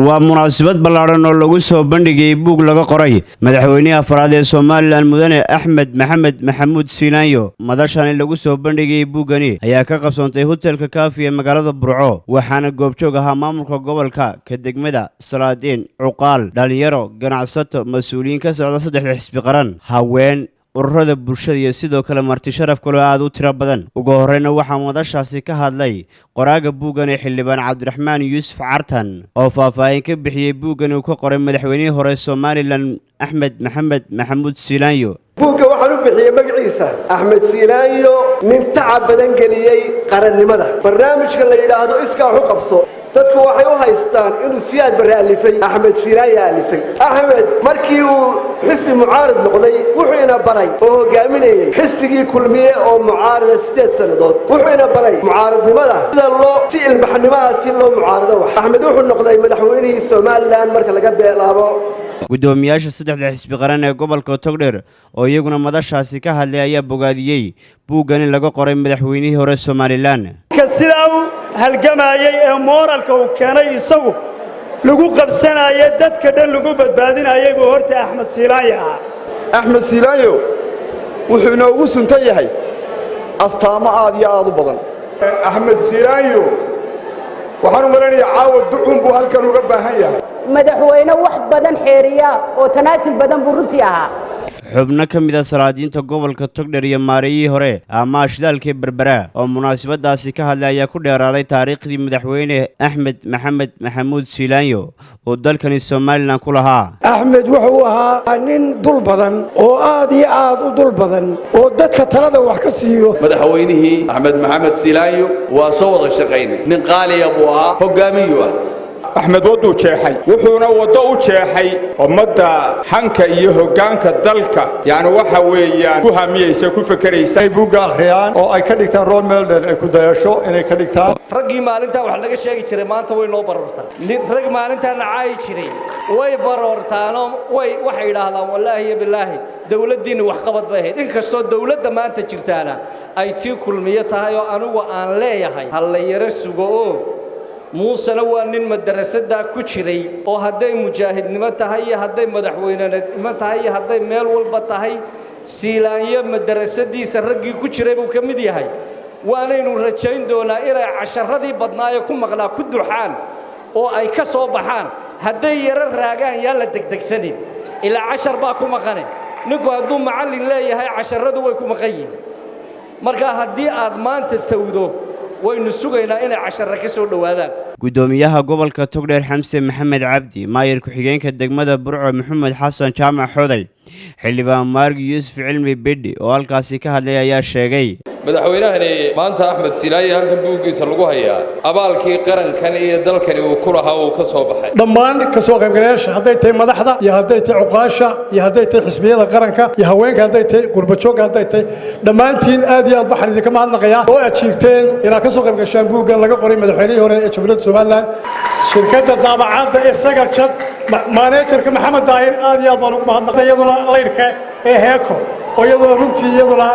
Waa munaasabad ballaadhan oo lagu soo bandhigayay buug laga qoray madaxweynihii afraad ee Somaliland, Mudane Axmed Maxamed Maxamuud Siilaanyo. Madashani lagu soo bandhigayay buuggani ayaa ka qabsoontay hotelka Kaafi ee magaalada Burco, waxaana goobjoog ahaa maamulka gobolka, ka degmada, salaadiin, cuqaal, dhalinyaro, ganacsato, mas-uuliyiin ka socda saddexda xisbi qaran, haween, ururada bulshada iyo sidoo kale marti sharaf kaloo aad u tiro badan. Ugu horreyna waxaa madashaasi ka hadlay qoraaga buuggan ee Xildhibaan Cabdiraxmaan Yuusuf Cartan, oo faahfaahin ka bixiyey buuggan uu ka qoray madaxweynihii hore Somaliland, Axmed Maxamed Maxamuud Siilaanyo. Buugga waxaan u bixiyey magaciisa "Axmed Siilaanyo, nin tacab badan geliyey qarannimada". Barnaamijka la yidhaahdo "Iskaa wax u qabso" dadku waxay u haystaan inuu Siyaad Barre alifay. Axmed Siilaanyo alifay. Axmed markii uu xisbi mucaarid noqday, wuxuu ina baray oo hogaaminayey xisbigii Kulmiye oo mucaarida 8 sannadood. Wuxuu ina baray mucaaridnimada sida loo si ilbaxnimaha si loo mucaarido wax. Axmed wuxuu noqday madaxweynihii Somaliland marka laga bilaabo. Guddoomiyaasha saddexda xisbi qaran ee gobolka Togdheer oo iyaguna madashaasi ka hadlay ayaa bogaadiyey buuggan in laga qoray madaxweynihii hore Somaliland. Ka sidaa u halgamayey ee mooralka uu keenay, isagu lagu qabsanayay, dadka dhan lagu badbaadinayay buu horta Axmed Siilaanyo ahaa. Axmed Siilaanyo wuxuu inoogu suntan yahay astaamo aad iyo aad u badan. Axmed Siilaanyo waxaan u malaynayaa caawa ducun buu halkan uga baahan yahay. Madaxweyne wax badan xeeriya oo tanaasil badan buu runtii ahaa. Xubno ka mid a salaadiinta gobolka Togdheer iyo maareeyihii hore ama shidaalkii Berbera oo munaasabadaasi ka hadlay ayaa ku dheeraaday taariikhdii madaxweyne Axmed Maxamed Maxamuud Siilaanyo oo dalkani Somaliland ku lahaa. Axmed wuxuu ahaa nin dul badan oo aad iyo aad u dul badan oo dadka talada wax ka siiyo. Madaxweynihii Axmed Maxamed Siilaanyo waa soo wada shaqaynay. Nin qaaliya buu ahaa, hoggaamiyuu ah. Axmed wadduu jeexay, wuxuuna waddo u jeexay ummadda hanka iyo hoggaanka dalka, yacni waxa weeyaan ku hamiyeysa, ku fekeraysa. Inay buugga akhriyaan oo ay ka dhigtaan role model ay ku dayasho inay ka dhigtaan. Raggii maalintaa wax laga sheegi jiray maanta way noo baroortaan. Rag maalintaa nacaayi jiray way baroortaanoo way waxay yidhaahdaan, "Wallaahi iyo bilaahi, dawladdiinni waxqabad bay ahayd." Inkastoo dawladda maanta jirtaana ay tii Kulmiye tahay oo anigu aan leeyahay ha la yaro sugo, oo Muusena waa nin madarasadaa ku jiray, oo hadday mujaahidnimo tahay iyo hadday madaxweynenimo tahay iyo hadday meel walba tahay, Siilaanyo madarasadiisa raggii ku jiray buu ka mid yahay. Waanaynu rajayn doonaa inay casharadii badnaaye ku maqnaa ku duxaan oo ay ka soo baxaan. Hadday yaro raagaan, yaan la degdegsanin, ilaa cashar baa ku maqane. Ninku hadduu macallin leeyahay, casharadu way ku maqan yihiin. Marka haddii aad maanta tawdo, waynu sugaynaa inay casharra ka soo dhowaadaan. Guddoomiyaha gobolka Togdheer Xamse Maxamed Cabdi, maayir ku-xigeenka degmada Burco Maxamed Xasan Jaamac Xoday, Xildhibaan Maargi Yuusuf Cilmi Bidhi oo halkaasi ka hadlay ayaa sheegay: Madaxweynahani maanta, Axmed Silaaye, halkan buuggiisa lagu hayaa, abaalkii qarankan iyo dalkani uu ku lahaa uu ka soo baxay. Dhammaan ka soo qaybgalayaasha, hadday tahay madaxda iyo hadday tahay cuqaasha iyo hadday tahay xisbiyada qaranka iyo haweenka, hadday tahay qurbajoogga, hadday tahay dhammaantiin, aad iyo aad waxaan idinka mahadnaqayaa oo ajiibteen inaad ka soo qayb gashaan buuggan laga qoray madaxweynihii hore ee Jamhuuriyadda Somaliland. Shirkadda daabacadda ee Sagal Jad, maaneejarka Maxamed Daahir, aad iyo aad baan ugu mahadnaqay. Iyaduna laydhka ee Heeko oo iyaduna runtii iyaduna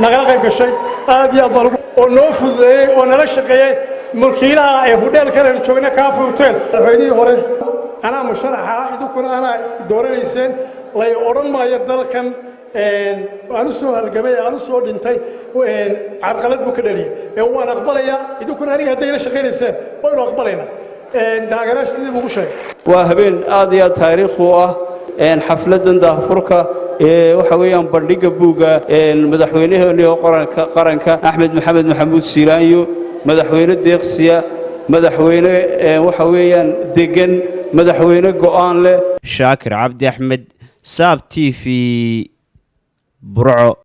nagala qayb gashay, aad iyo aad baan ugu oo noo fududeeyey oo nala shaqeeyey mulkiilaha ee hudheelkan aynu joogna, Kaafi Hotel. Madaxweynihii hore, anaa musharaxa, idinkuna anaa dooranayseen. Lay odhan maayo dalkan aan u soo halgamay, aan u soo dhintay, carqalad buu ka dhaliyey ee waan aqbalayaa. Idinkuna aniga hadday ila shaqaynayseen, waynu aqbalaynaa. Taageerayaasha sidii buu ugu sheegay. Waa habeen aad iyo aad taariikh u ah, xafladdan daahfurka ee waxa weeyaan bandhigga buugga madaxweynaheenii oo qaranka, Axmed Maxamed Maxamuud Siilaanyo. Madaxweyne deeqsiya, madaxweyne waxa weeyaan deggan, madaxweyne go'aan leh. Shaakir Cabdi Axmed, Saab TV, Burco.